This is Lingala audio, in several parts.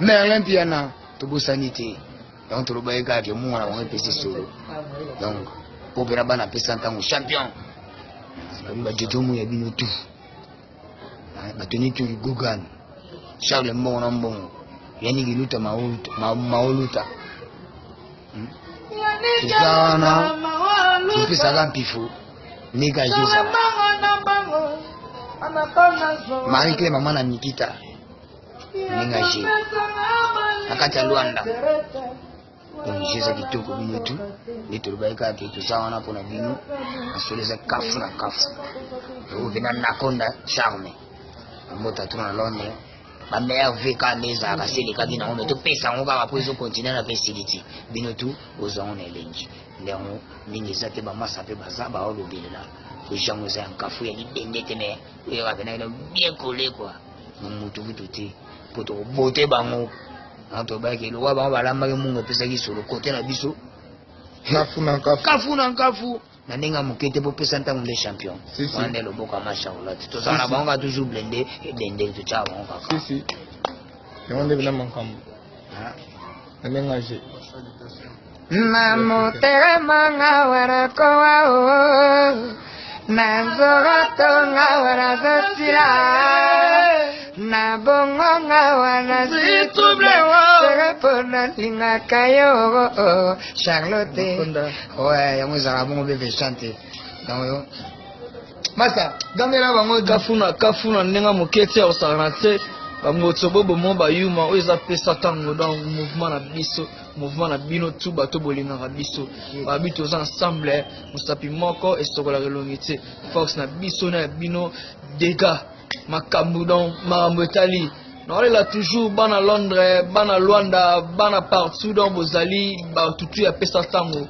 Merlin Piana tobosani te donc tolobaki kaka ke munga na bango epesi solo donc po mpena bana apesa ntango champion babi bajojo mu ya bino tout batoni turi gogan charles mbongo na mbongo yaniki luta maoluta Eza wana topesaka mpifo ndenge azozala Marie Claire mama na Nikita ndenge aje na kati ya Luanda donc jeu eza kitoko bino tu nde tolobaki kaka ke toza wana mpona bino masolo eza kafu na kafu oyo mpena nakonda charme ambota tuna na Londres ba meilleur vie kaka nde ezalaka se elekaki nango me topesa yango kaka mpo ezokontinue na mpe esili ti bino tu bozwa yango na elengi nde yango mingi eza te bamasa mpe baza baolobelela po jango eza ya nkafu ya libende te me oyaka mpena ino bien kole kua na mutu kutu te mpo tokobote bango na tobaki lokola bango balambaki mungu epesaki solo kote na biso kafu na nkafu kafu na nkafu na ndenge ya moke te bopesa ntango nde champion Si, si. wana nde loboko ya mashaulati tozala na Si, si. bango kaka toujours blende ebendeli totyaka bango kaka si si yango nde bina makambo na ndenge aje Na motema nga wana kowa o na nzoto nga wana zosila na bongo nga wana zwi trouble o mpo nalingaka yo Charlotte ouais yango ezalaka bongo mpe vechante donc yo masa gambela bango kafuna kafuna ndenge moke te ya kosakana te bangotso bobomo bayuma oyo eza pesa ntango donc mouvement na biso mouvement na bino tu bato bolingaka biso babi toza ensemble mosapi moko esokolaka elongi te force na biso na ya bino dega makambo donc makambo etali naolela toujours bana Londres, bana Luanda, bana partout donc bozali batutu ya pesa ntango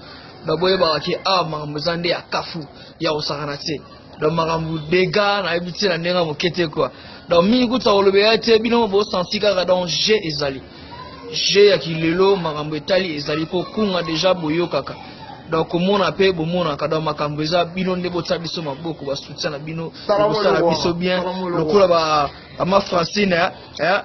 donc boyebaka ke awa makambo eza nde ya kafu ya kosakana te donc makambo dega nayebi te na ndenge ya moke te quoi donc mingi kuta kolobela te bino bosanti kaka donc g ezali g ya kilelo makambo etali ezali mpo kunga deja boyokaka donc komona mpe bomonaka donc makambo eza bino nde botia biso maboko basoutien na bino Sala bosala moloko biso wana, bien sala moloko lokola ba mama Francine eh, eh.